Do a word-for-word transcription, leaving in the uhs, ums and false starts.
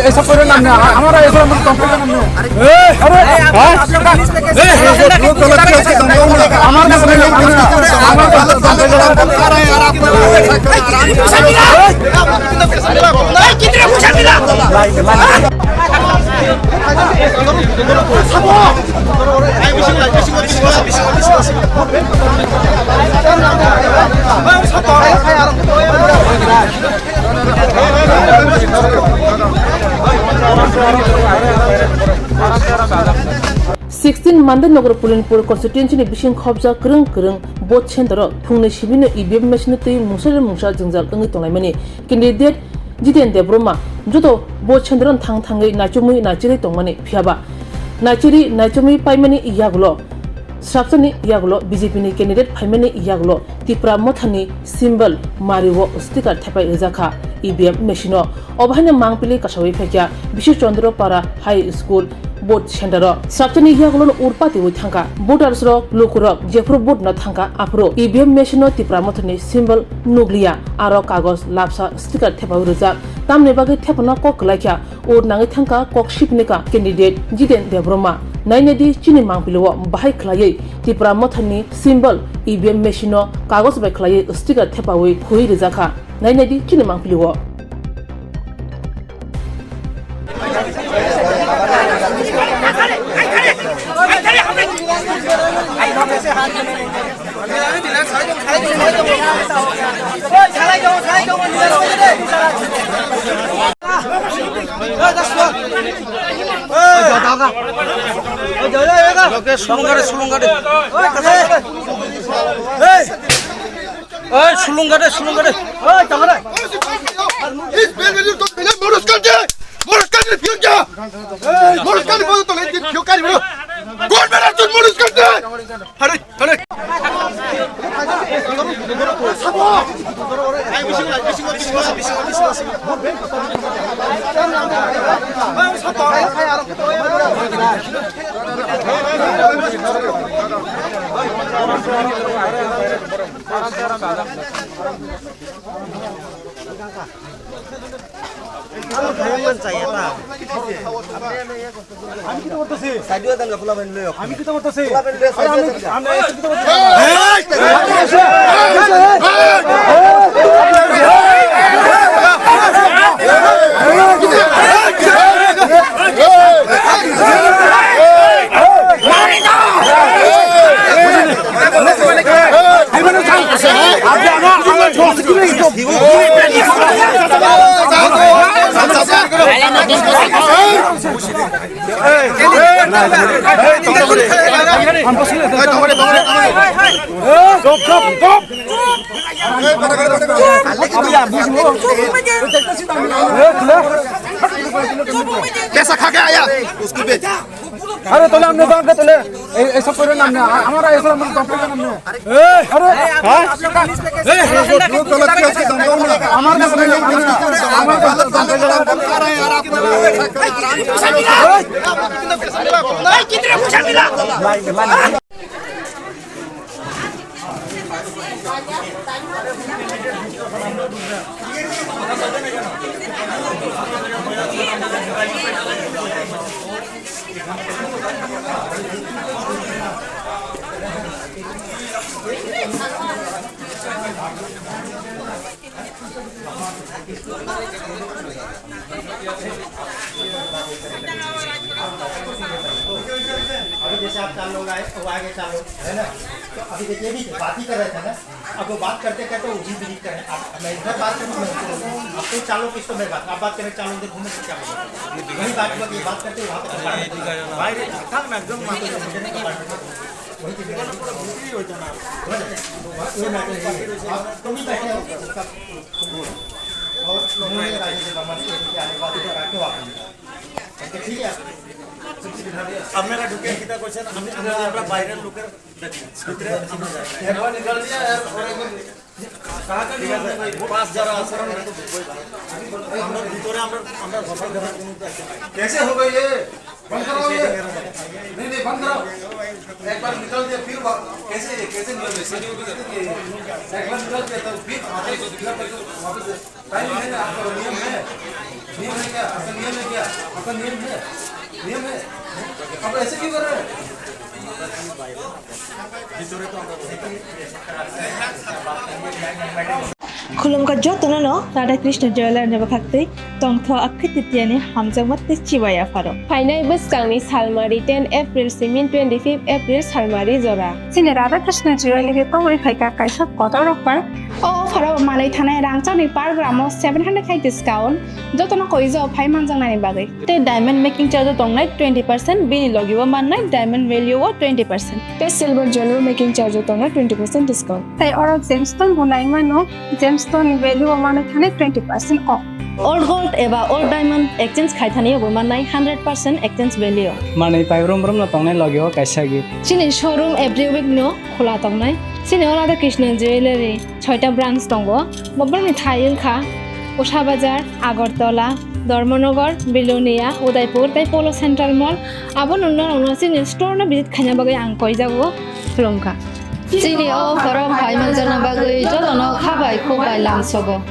ऐसा कोई नाम नहीं, हमारा ऐसा मतलब कंप्लेंट नाम नहीं। ए, अरे, हाँ? ये गलत है, इसके दम नहीं है। हमारा नाम नहीं है, हमारा गलत कंप्लेंट है। कितने पैसा मिला? Sixteen Mandarinagar Pulinpur constituency ni bising khobjak kwrwng kwrwng vote center o thungni simi no E V M machine no twi mungsa le mungsa jwngjal wngwi tonglaimani candidate Jiten Debbarma joto vote center o thang thangwi naichomwi naichirwi tongmani, phiyaba naichiri naichomwi paimani yagulo, srapsani yagulo B J P ni candidate phaimani yagulo Tipra Mothani symbol mario sticker thepai rijak kha E V M machine o. Obo haino mangpili kasawi phaikha Bishu Chandra Para High School vote center o. Srapsani yagulo no urpatiwi thangkha. Voters rok, lukurok jephuru vote no thangkha, aphuru E V M machine o Tipra Mothani symbol nukliya, aro kagoj, lapsa, sticker thepawi rijak. Tamni bagwi thepana kok kwlaikha? Vote nangwi thangkha kok sipnikha candidate Jiten Debbarma. Nainai di chini mangpili o bahai khwlaiwi Tipra Mothani symbol E V M machine o kagoj bai khwlaiwi sticker thepawi khwi rijak kha. Nainai di chini mangpili o. Oke, sulung gade, sulung gade. Hey! Hey, sulung gade, sulung gade. Hey, tangare. इस बेलवेली को मैंने मनुष्य कर दे, मनुष्य कर दे, क्यों क्या? मनुष्य कर दे, बोलो तो लेकिन क्यों कर रहे हो? कौन मेरा तुम मनुष्य कर दे? अरे, अरे। আমি কিতা করতেছি? সাইডে দেন, খোলা পানি লইও। আমি কিতা করতেছি? খোলা পানি লইও, আরে, আমি, সাইডে দেন। আমি কিতা করতেছি? पैसा खा के आया, उसको बेच। আরে, তাহলে আপনি দাঁড়ান, তাহলে এই, এইসব করে নাম নেই। আ-, আমার এইসব আমার কমপ্লেন নাম নেই। এই, আরে, হ্যাঁ? ये गलत है, इसके दम नहीं है। আমার কাছে নেই, আমার কাছে নেই। कितने पैसा मिला? कितने पैसा मिला? अभी जैसे आप चार लोग आए, वो आगे चार लोग, है ना? तो अभी देखिए, अभी बात ही कर रहे थे ना, अब वो बात करते करते वो भी डिलीट करें। आप, मैं इधर बात करूँ, मैं उधर, आप तो चार लोग, किस तो मैं बात, आप बात करें, चार लोग उधर घूमे तो क्या बोलेगा? वही बात हुआ कि बात करते वहाँ पे बाहर, থাক না, একদম মাথা वही चीज़ है। वो मैटर है। आप तुम ही बैठे हो, उसका और उन्होंने राजेश वर्मा से आने के बाद इधर आके वापस। ठीक है? আপনারা ঢুকে কিতা করছেন? আমি, আমরা, আমরা বাইরের লোকের ভিতরে আমরা যাই। একবার নিকাল দিয়া আর ওরা এখন কাহাতে নিয়ে আসবে ভাই? পাঁচ যারা আছে, আমরা তো ঢুকবোই। আমরা ভিতরে আমরা, আমরা বসার ঘরে কোনো कैसे हो गई ये? बंद करो ये। नहीं, नहीं, बंद करो। एक बार निकल गया, फिर वा-, कैसे, कैसे निकल गया? एक बार निकल गया तो फिर वापस, फिर वापस, वापस। टाइम है ना, आपका नियम है? नियम है क्या? आपका नियम है क्या? आपका नियम है? नियम है? आप ऐसे क्यों कर रहे हैं? Khulumkha jotono no Radha Krishna Jewelers ni bwkhaktwi tongthok Akshaya Tritiya ni hamjakma tei chibai yapharo. Phainai bwskangni salmari ten April simi twenty-fifth April salmari jora. Chini Radha Krishna Jewelers ni tongwi phaikha kaisa kotor offer. O offer o manwi thanai rangchakni per gram o seven hundred khai discount, jotono koijo phai manjaknani bagwi. Tei diamond making charge o tongnai twenty percent, bini logi o mannai diamond value o twenty percent. Tei silver jewelry making charge o tongnai twenty percent discount. Tei oro gemstone bo nai mano, gemstone ni value o mano thani twenty percent off. Old gold eba old diamond exchange khai thani bo mannai hundred percent exchange value. Manwi paibrum brum no tongnai logi o kaisa gift. Chini showroom every week no khula tongnai. Chini o Radha Krishna Jewelry soita branch tongo. Bo brum ni thai wngkha Usha Bazar, Agartala, Dharmanagar, Belonia, Udaipur tei Polo Central Mall. Abo no norok no chini store no visit khaina bagwi ang koijago, khulumkha. Chini o offer o phai manjakna bagwi jotono kha bai khuk bai lamsogo.